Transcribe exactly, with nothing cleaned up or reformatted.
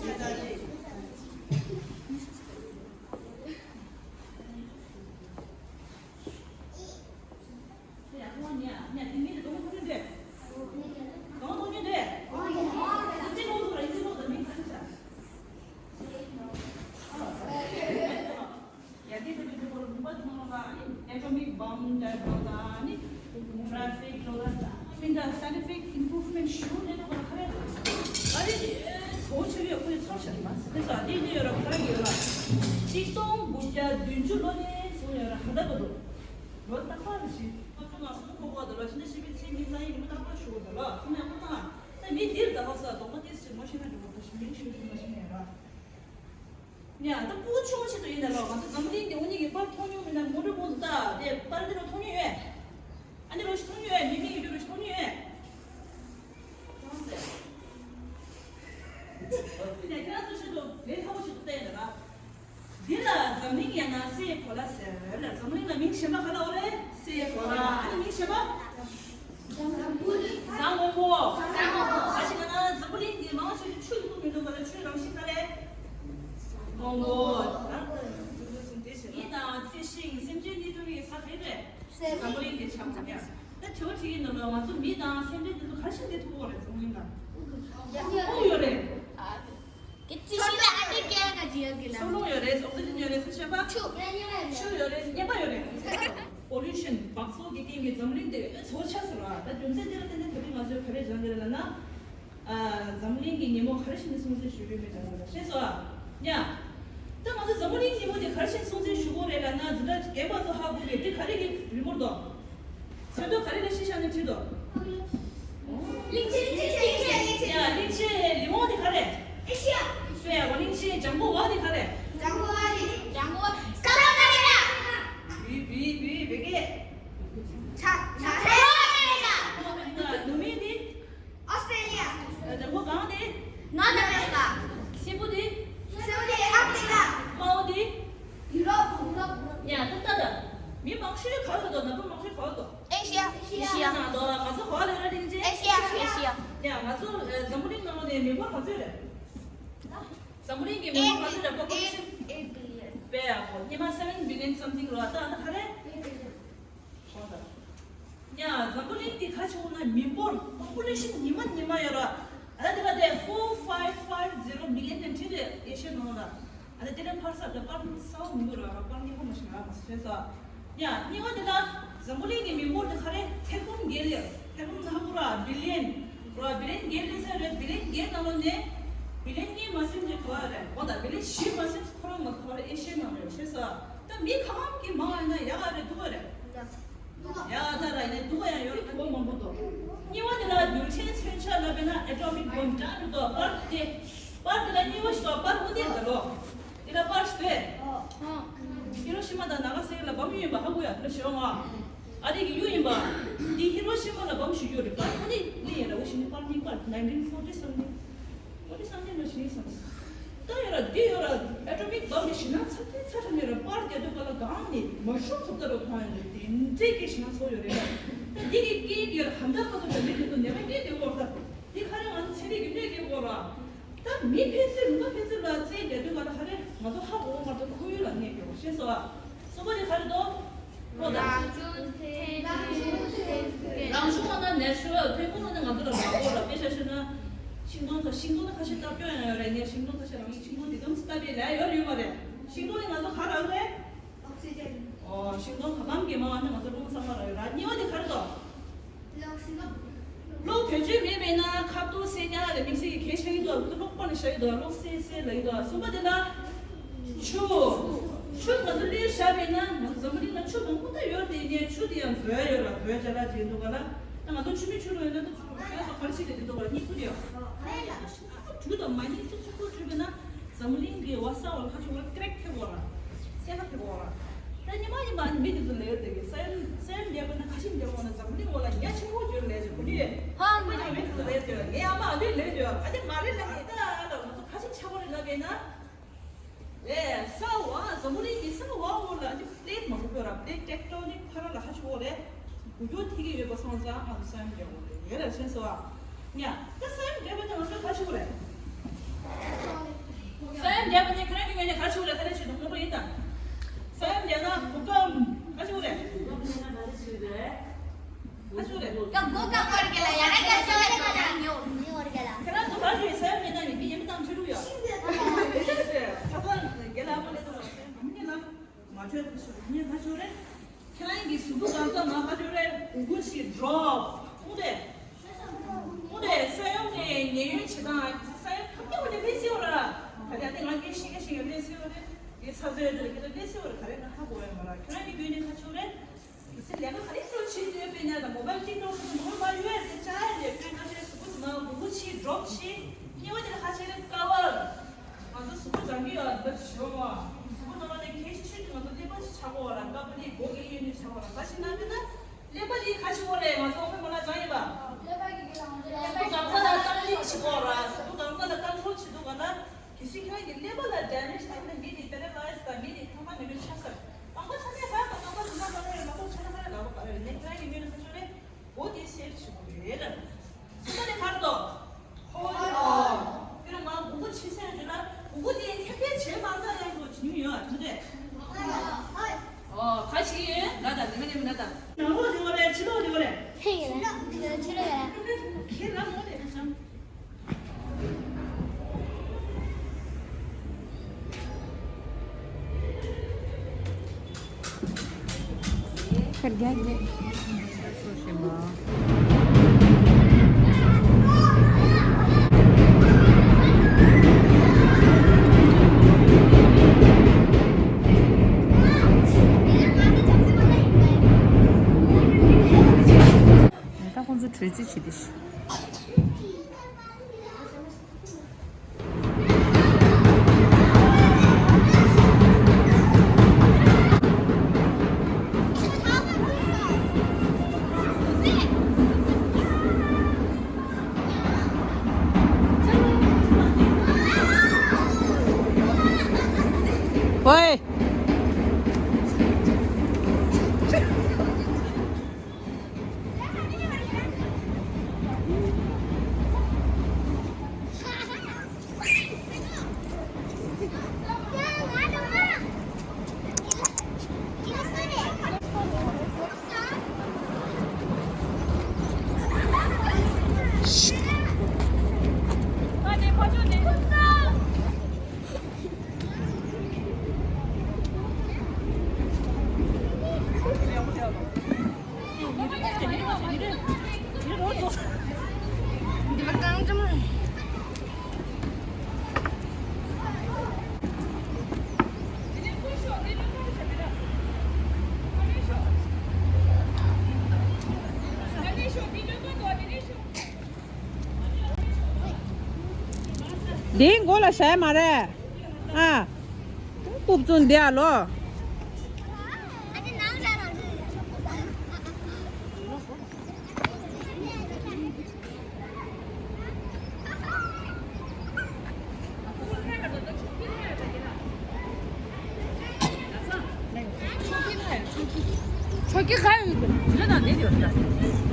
ཡ་དེ་དེ་དེ་ལུང་པ་དུ་མ་ལ་ཨ་ནི་ཨེ་ཊོ་མིག་བམ་འདྲ་བ་ལ་ཨ་ནི་ཊ་ར་ཕིག་འགྲོ་ལ་ཨ་མི་འདྲ་སའེན་ཊི་ཕིག་ཨིམ་པུ་རུབ་མེན་ཊི་ཞུ་ནས་ལ་ག་རེ་ཨ་ནི་གཙོ་བོ་ཆེ་བའི་ཁོའི་ཚོར་ཤར་མ་ཟེར་ས་དེ་ནི་ཡོད་ར་ཁ་ཡོད་ར་གཅིག་སྟོང་དགུ་བརྒྱ་བདུན་ཅུ་ལོ་ནས་བཟུང་ཡོད་ར་ཧ་ད་ག་དུ་ལོ་རྟག་པར་རེ་ཞིག་ཁོ་ཚོ་ང་སོང་ཁོ་གོ་དུ་ལོ་ཕྱི་ནས་ཤི་བའི་ཚེ་མི་ཚ་ཡིན་མི་རྟག་པར་ཞུ་གོ་དུ་ལོ་སོང་ཡང་ཁོ་ཚོ་ང་ད་མི་འདིར་ད་ལོ་ས་དོག་མ་ཏེ་སི་ཅིག་མ་ཤེས་ན་འགྲོ་གོ་དུ་ཞིག་མི་ཞུ་ཞིག་མ་ཤེས་ན་ཡོད་ར། ཡ། ད་ཕྲུ་གུ་ཆུང་ཆུང་ཞིག་ཏུ་ཡིན་ན་ལོ། ང་ཚོ་འཛམ་བུ་གླིང་འདི་འུ་གཉིས་ཀྱི་པར་མཐོང་མྱོང་མིན་ན་མུ་འབྲུ་མུ་ཟུ་ད་དེ་པར་འདི་རུ་མཐོང་མྱོང་ཡོད། ཨ་ནི་རུ་ཞིག་མཐོང་མྱོང་ཡོད། མི་མི་ཡི་འབྲུ་རུ་ཞིག་མཐོང་མྱོང་ཡོད། ཡ། ཁྱེད་རང་ཚོ་ཆེད་དུ་ལས་སླ་པོ་ཞིག་ཏུ་བལྟས་ཡིན་ན་ལ། འདི་ལ་འཛམ་གླིང་ཡང་ན་སའི་གོ་ལ་ཟེར་ལ། འཛམ་གླིང་ལ་མིང་གཞན་པ་ག་ལ་འོ་རེད། སའི་གོ་ལ། ཨ་ནི་མིང་གཞན་པ། གཟའ་སྔོན་པོ། གཟའ་སྔོན་པོ། ཨ་ཞེ་ན་འཛམ་བུ་གླིང་འདི་མང་ཆེ་ཤོས་ཆུ་ཡི་ཁུག་མི་འདུག་པ་ལ། ཆུའི་རང་བཞིན་ག་རེ། སྔོན་པོ། ཡིན་ནའང་རྩི་ཤིང་སེམས་ཅན་གནས་ཐུབ་ཡོད་ས་ག་རེ་རེད། འཛམ་བུ་གླིང་འདི་ཆགས་འདུག་ཡ། ད་དྲི་བ་དྲིས་ཡིན་ནམ་ལ། ང་ཚོ་མི་དང་སེམས་ཅན་འདི་ཚོ་ག་རེ་བྱས་ནས་ཐུག་གི་ཡོད་རེད། འཛམ་བུ་གླིང་ལ་ཁོག་ཡོད་རེད། ཆུ་ལ་ཨ་ཏི་ཀེ་ག་ཇི་ཡ་གི་ལ། ཆུ་རླུང་ཡོད་རེད། ཨོག་སི་ཇན་ཡོད་རེད། སུ་ཤེས་པ། ཆུ། ཆུ་ཡོད་རེད། མཉེན་པ་ཡོད་རེད། པོ་ལུ་ཤན་འབག་བཙོག་གི་རྐྱེན་གྱིས་འཛམ་གླིང་འདི་བཙོག་ཆགས་སོང་ར། ད་རྒྱུ་མཚན་འདི་ལ་བརྟེན་ནས་ད་རིང་ང་ཚོས་ག་རེ་སྦྱངས་ཀྱི་རེད་ལབ་ན། ཨ། འཛམ་གླིང་གི་ཉིན་མོ་ག་རེ་བྱས་ནས་སྲུང་བརྩི་ཞུ་གི་ཡོད་མེད་སྦྱངས་ཀྱི་རེད། ཤེས་སོང་ཨ། ཡ། ད་ང་ཚོ་འཛམ་བུ་གླིང་ཉིན་མོ་འདི་ག་རེ་བྱས་ནས་སྲུང་བརྩི་ཞུ་དགོས་རེད་ལབ་ན། འཛིན་གྲྭ་རྒན་པ་ཚོ་ཧ་གོ་གི། འདི་ག་རེ་གི་རི་མོ་རེད་དོ། ཚོན་མདོག་ག་རེ་ལ་གཞི་བཞག་ནས་བྲིས་འདུག་གླིང་ཆེན། གླིང་ཆེན། གླིང་ཆེན། ཡ། གླིང་ཆེན་ལི་ཝང་དེ་ག་རེ། ཨེ་ཤི་ཡ། ཨེ་ཤི་ཡ། གླིང་ཆེན་ལྗང་གུ་ཝ་དེ་ག་རེ། ལྗང་གུ་ཝ་དེ། ལྗང་གུ་ཝ། སའུ་ཐི་ཨ་མེ་རི་ཀ། བི་བི་བི་བི་ཀེ། ཆ་ཆ་ཧེ་ཨ་མེ་རི་ཀ། ནུབ་མེད་དེ། ཨོ་སི་ཀྲེ་ལི་ཡ། ལྗང་གུ་གང་དེ། ནོར་ཐི་ཨ་མེ་རི་ཀ། སེར་པོ་དེ། སེར་པོ་དེ་ཨ་ཧྥི་རི་ཀ། དམར་པོ་དེ། ཡུ་རོབ། ཡུ་རོབ། ཡ། ད་ལྟ་ད། མི་མང་ཤོས་ག་རེ་འདུག་ནང་པ་མང་ཤོས་ག་རེ་འདུག་ཨེ་ཤི་ཡ། ཨེ་ཤི་ཡ་ནང་དུ་ང་ཚོ་ག་པར་ལས་ར་དེ་ནི་ཅི། ཨེ་ཤི་ཡ། ཨེ་ཤི་ཡ། ཡ། ང་ཚོ་ཨ་འཛམ་བུ་གླིང་ནང་ནས་མི་འབོར་ག་ཚོད་རེད། འཛམ་བུ་གླིང་གི་མི་འབོར་ག་ཚོད་རེད། པོ་པུ་ལེ་ཤན། ཨེ་བི་ལི་ཡན། དཔེ་ཡག་པོ། ཉི་མ་seven billion something རེད་བ། ད་ད་ག་རེ། ཨེ་བི་ལི་ཡན། ཡ། འཛམ་བུ་གླིང་འདི་ག་ཆེ་བོ་ན་མི་འབོར་པོ་པུ་ལེ་ཤན་ཉི་མ་ཉི་མ་ཡོད་ར། ཨ་ད་དེ་ག་དེ་four five five zero million ནས་བྲིས་ཏེ་ཨེ་ཤི་ཡ་ནང་ལ། ཨ་ད་དེ་ནས་ཕར་ས་དེ་པར་གསལ་པོ་མི་འདུག་ར། པར་སྙན་པོ་མ་ཞིག་ར་མ་ཤེས་ས། ཡ། གཉིས་པ་དེ་ལ་འཛམ་བུ་གླིང་གི་མི་འབོར་དེ་ག་རེ། ཐེར་འབུམ་བརྒྱད་ལས། ཐེར་འབུམ་ན་ཧ་གོ་ར། བི་ལི་ཡན་ར། བི་ལི་ཡན་བརྒྱད་ལས་ས་རེད། བི་ལི་ཡན་བརྒྱད་ནང་ལོགས་ནས་བི་ལི་ཡན་གཉིས་མ་ཟིན་གྱི་ག་པར་རེད། འོ་ད་བི་ལི་ཡན་བཞི་མ་ཟིན་ཁོ་རང་ང་ཚོ་ག་པར་རེད། ཨེ་ཤི་ཡ་ནང་རེད། ཤེས་སོང་། ད་མི་གང་གི་མང་བ་ཡིན་ན་ཡག་ག་རེད། སྡུག་ག་རེད། ཡག་ད་ར་ཡིན་ན་སྡུག་ག་ཡང་ཡོད་རེད། གོ་མང་པོ་འདུག་གཉིས་པ་དེ་ལ་རྡུལ་ཕྲན་མཚོན་ཆ་ལབ་པས་ན་ཨེ་ཊོ་མིག་བོམ་འདྲ་འདུག་པར་དེ། པར་དེ་ལ་གཉིས་པ་ཞིག་འདུག་པར་འོ་དེ་འདྲ་ལོ། དེ་ལ་པར་ཞིག་རེད། ཧི་རོ་ཤི་མ་དང་ན་ག་ས་ཀི་ལ་བོམ་གཡུགས་ཡིན་པ་ཧ་གོ་ཡ། དེ་ལ་ཞེ་བ་ང་། ཨ་རི་གི་གཡུགས་ཡིན་པ། འདི་ཧི་རོ་ཤི་མ་ལ་བོམ་ཞིག་གཡུགས་རེད། པར་འོ་དེ་ལི་ཡིན་ལ། འོ་ཞིག་ནི་པར་ནི་པར་nineteen forty something། འོ་དེ་སང་ཉིན་ལ་ཞིག་སོང་། ད་ཡོད་ར་འདི་ཡོད་ར། ཨེ་ཊོ་མིག་བོམ་དེ་ཞེ་ན་ཚ་ཐལ་ཚ་ཐལ་ནས་ར། པར་རྒྱག་དུས་ག་ལ་གང་ནས་མ་ཤོར་ཚུགས་ད་ར་མཐོང་ཡོད་རེད། དེ་འདྲས་ཀྱི་ཞེ་ན་ཚོར་ཡོད་རེད། ད་འདི་གི་སྐད་ཡོད་ར། ཧམ་ད་པ་ཏོ་ད་མི་དེ་ཚོ་ནད་པ་སྐད་དེ་གོ་ར། ད་འདི་ག་རེ་ང་ཚོ་ཚན་རིག་གི་གནད་སྐད་གོ་ར། ད་མི་ཕན་ཚུན་མི་ཕན་ཚུན་ལ་རྩལ་རྒྱག་དུས་ག་ལ་ག་རེ་ང་ཚོ་ཧ་གོ་བ་མ་གཏོགས་ཁོར་ཡུག་ལ་གནས་དགོས་པ་ཤེས་སོང་ཨ། གསུམ་པ་དེ་ག་རེ་འདུག་ལོ་དང་། རང་བྱུང་ཐན། རང་བྱུང་བ་ན་ནེ་ཆུ་རལ། ཐོན་ཁུངས་ལ་ནི་ང་ཚོ་ལ་མ་གོ་ལ། དཔེ་ཆ་བཤད་ན་ཤིང་སྡོང་དང་། ཤིང་སྡོང་ནི་ཁ་ཤས་ལྟ་སྐྱོ་ཡང་ཡོད་རེད། ངས་ཤིང་སྡོང་ཁ་ཤས་རང་གི་ཤིང་སྡོང་འདི་གམ་ལྟ་བའི་ལས་ཡོད་ཡོད་མ་རེད། ཤིང་སྡོང་ནི་ང་ཚོ་ག་རག་རེད། ཨོ་ཤིང་སྡོང་ག་གམ་གྱི་མ་བ་ནི་ང་ཚོ་རླུང་གསར་མ་རག་ཡོད་ར། གཉིས་པ་དེ་ག་རེ་འདུག་གློག་བེད་སྤྱོད་མེད་པས་ན་ཁ་ཐུག་སེ་ཉ་རེ་དམིགས་བསལ་གྱི་གལ་ཆགས་ཀྱི་འདུག་གློག་པ་ནས་བཞག་གི་འདུག་གློག་སེ་སེ་ལབ་ཀྱི་འདུག་གསུམ་པ་དེ་ལ་ཆུ། ཆུ་ང་ཚོ་བླུགས་བཞག་པས་ན། ང་ཚོ་འཛམ་བུ་གླིང་ལ་ཆུ་མང་པོ་ད་ཡོད་དེ་ནས་ཆུ་དེ་ཡང་འཛོལ་ཡོད་ར། འཛོལ་ཅ་ལག་ཅིག་འདུག་ག་ལ། ད་ང་ཚོ་ཆུ་མིག་ཆུ་རུ་ཡོད་ན་ད་ཁ་ལག་ག་རེ་བྱེད་དེ་འདུག་ག་ལ། གཉིད་ཁུག་ཡོད། དྲུག་དང་མ་ཉིད་ཅིག་ཅིག་པོ་བྲིས་པས་ན་འཛམ་གླིང་གི་འོད་གསལ་བ་ལ་ཁ་ཆུ་བ་ཀྲེག་ཐེབས་འོ་ར། སེ་ན་ཐེབས་འོ་ར། ད་ཉི་མ་ཉི་མ་ནི་མི་དེ་ཚོ་ལས་དེ་གི་སེམས་སེམས་རྒྱབ་པ་ན་ཁ་ཆེམས་རྒྱབ་འོ་ན་འཛམ་གླིང་འོ་ལ་ཉ་ཆེན་པོ་བརྗོད་ལས་ཀྱི་གོ་ནི་ཡོད། ཧང་། ཁོ་ཡང་མི་དེ་ཚོ་ལས་དེ་ངའི་ཨ་མ་ཨ་ལུས་ལས་དེ་ཨ་ནི་མ་ལས་ལ་ངས་ད་ཨ་ལ་ང་ཚོ་ཁ་ཆེམས་ཆག་པོ་རེད་ལབ་པས་ན། ལས་ས་བ་འཛམ་བུ་གླིང་གི་ས་བ་འོ་ལ་ཨ་ནི་པི་ལེ་ཊི་མང་པོ་ར། པི་ལེ་ཊི་ཊེག་ཊོ་ནིག་ཕ་ར་ལ་ཁ་ཆུ་འོ་རེད། གུ་གྱོ་ཐིག་གི་ཡོད་པ་སོང་ཙང་ཨ་ནི་སེམས་རྒྱབ་འོ་རེད། ཡེ་ལ་ཆེན་སོ་བ། ཉ། ད་སེམས་རྒྱབ་པ་ད་ང་ཚོ་ཁ་ཆུ་རེད། རྒྱལ་པོ་ནི་ཁྱེད་རང་གི་ངོས་ནས་ག་ཆུ་རེད། ད་ལན་ཞིག་ཏུ་ངོ་སྤྲོད་ཡིན་དང་། ས་ཡོམ་རྒྱག་ན་གོ་སྐབས་ག་ཆུ་རེད། ག་ཆུ་རེད། ཡ་གོ་སྐབས་སྐོར་གྱི་ལ་ཡ་ར་ག་ས་ཡོམ་རྒྱག་ན་ཡོད་ནི་འོར་གྱི་ལ། ཁྱེད་རང་ཚོ་ག་ཆུ་ཡི་ས་ཡོམ་ཡིན་ན་ནི་མི་ཡིན་མི་དང་ཆུ་རུ་ཡོད། ཁ་ཚ་རྒྱལ་ལ་མ་ལས་ད་ས་ཡོམ་མི་ལ། མ་འཕྲོད་པ་ཞིག་ངས་ཁ་ཕྱོགས་རེད། ཁྱེད་རང་གི་གཟུགས་པོ་གང་ས་མ་ཁ་ཕྱོགས་རེད། གུ་གུ་ཞིག་ཌོབ་ཁུངས་རེད། ཁུངས་རེད། ས་ཡོམ་ནས་ཉེན་གཡོལ་བྱེད་སྟངས་ས་ཡོམ་ཐབས་སྐྱོ་བོ་ནས་ཕེབས་སྲིད་པ་ར། ད་ལྟ་དེ་ང་གིས་ཤེས་ཀྱི་ཤེས་ཀྱི་ཕེབས་སྲིད་པ་རེད། དེ་ས་ཚོའི་དེ་ལ་ཁྱེད་ཚོ་ཕེབས་སྲིད་པ་རེད། ག་རེ་ང་ཧ་གོ་ཡ་མ་ར། ཁྱེད་རང་གི་མདུན་ནས་ཁ་ཕྱོགས་རེད། གལ་སྲིད་ལས་ཀ་ག་རེ་ཞིག་བྱེད་འདོད་པས་ན་དང་མོ་བལ་ཊིག་ཊོག་སོགས་མོ་བལ་ཡོད་དེ་བཅའ་ཡ་ལས་དཔེ་ཁ་ཤས་གཟུགས་པོ་ནང་གུ་གུ་ཆེ་ཌོབ་ཆེ་སྙིང་བ་དེ་ལ་ཁ་ཤས་རེ་ཀ་བར། ང་ཚོ་གཟུགས་པོ་སྦྱང་གི་ཡོད་ལབ་ཞོག་ཨ། གཟུགས་པོ་ནང་ལ་ནས་གལ་ཆེ་ཤོས་དེ་ང་ཚོ་ཀླད་པ་ཞིག་ཆགས་གོ་བ་ལ་ཀ་པོ་དེ་སྒོ་གི་གཡས་གཡོན་ནས་ཆགས་གོ་བ་ལ་ག་ཞིག་ན་མེད་ན། ཀླད་པ་དེ་ཁ་ཕྱོགས་རེད། ང་ཚོ་དཔེ་མོ་ལ་སྦྱང་ཡིན་པ། གཟུགས་པོ་གང་ས་ལ་ཀ་ཊོན་ཊི་བྱེད་གོ་ར། གཟུགས་པོ་གང་ས་ལ་ཀོན་ཊོལ་བྱེད་འདུག་ག་ན། གལ་སྲིད་ཁྱེད་རང་གི་ཀླད་པ་ལ་ཌེ་མེཇ་བཏང་ན་མི་དེ་པེ་ར་ལའི་ཛི་དང་མི་དེ་ཐོག་མ་མེད་པའི་ཆགས་ས། རྐང་པ་ཆ་མེད་ཧ་དང་རྐང་པ་ཟུར་ན་ཧ་རེ་མ་གཏོགས་ཆ་ན་ཧ་རེ་ལབ་པ་རེད། ནས་ཁྱེད་རང་གི་ངོས་ནས་ཁ་ཕྱོགས་རེད། འོ་དེ་སེབ་བྱེད་དགོས་རེད་ལ། སུ་ད་ནས་གར་དོ། ཧོལ་ཨོན། དེ་ལ་ང་གུ་གུ་ཕྱི་སེང་བྱོས་ན་གུ་གུ་དེ་ཐེབས་ཐེབས་བྱེད་མ་ད་ཡང་འགྲོ་བྱེད་མྱོང་ཡོད་ཨ་ཐུ་དེ། ཨོ་ཁ་ཞིག་ཡོད་ན་ད་ནི་མ་ནི་མ་ན་ད། ནང་ལོགས་དེ་བ་རེད། ཕྱི་ལོགས་དེ་བ་རེད། ཕྱི་ལོགས་ཕྱི་ལོགས་ཡོད་རེད། ཁྱེད་ལ་ངོ་དེ་ཁ་སང་། ད་ཁོང་ཚོ་གྲོས་རྩིས་བྱེད་དེ་ཤི། ཝེ། འདིའི་མགོ་ལ་བཞག་ཡ་མ་རེད། ཨ། རྐུབ་བཙུགས་འདི་ཨ་ལོ། ཆོག་གི་ག་ཡོད་གི། དེ་ལ་ནང་ནས་ཡོད་ད།